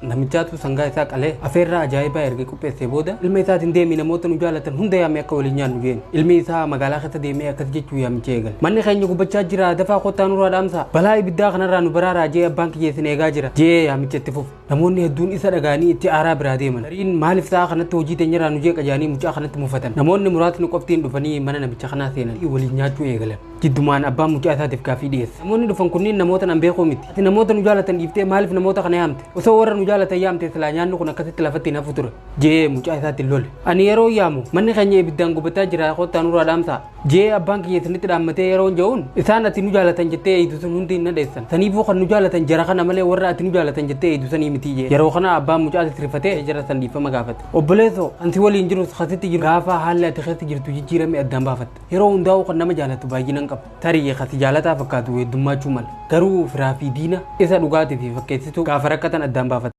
Namichaatu sangaa isaa qalee afeerraa ajaa'ibaa erga qopheessee booda ilma isaatiin deemii namoota nu jaalatan hunda yaamee akka waliin nyaannu jeen. Ilmi isaa magaalaa keessa deemee akkas jechuu yaamicha eegale. Manni keenya gubachaa jira dafaa kottaa nurraa dhaamsa. Balaa ibiddaa kanarraa nu baraaraa jee abbaan kiyya isin eegaa jira jee yaamicha itti fufe. Namoonni hedduun isa dhaga'anii itti aaraa biraa deeman. Gariin maaliif sa'a kanatti hojii teenyarraa nu jeeqa jedhanii mucaa kanatti mufatan. Namoonni muraasni qoftiin dhufanii mana namicha kanaa seenanii waliin nyaachuu eegalan. Jiddumaan abbaan mucaa isaatiif gaaffii dhiyeesse. Namoonni dhufan kunniin namoota nan beekuu miti. Ati namoota nu jaalatan dhiiftee maaliif namoota kana yaamte? Osoo warra nu jaalatan yaamte silaa nyaanni kun akkasitti lafatti hin hafu ture. Jee mucaa isaatti lole. Ani yeroo yaamu manni keenya ibiddaan gubataa jira kottaa nurraa dhaamsaa. Jee abbaan kiyya isinitti dhaammatee yeroo je'uun isaan ati nu jaalatan jettee eeydu sun hundi hin nadheessan. Saniifuu kan nu jaalatan jara kana malee warra ati nu jaalatan jettee eeydu sanii miti jee. Yeroo kana abbaan mucaa rifatee jara san dhiifama gaafate. Obboleessoo ansi waliin jirus kasitti jiru gaafa haalli ati keessa jirtu jijjiirame addaan baafatte. Yeroo hundaa'u kan nama jaalatu baay'inaan qaba. Tarii kasi jaalataa fakkaatu heddummaachuu mala. Garuu firaa fi diina isa dhugaatii fi fakkeessitu gaafa rakkatan addaan baafatte.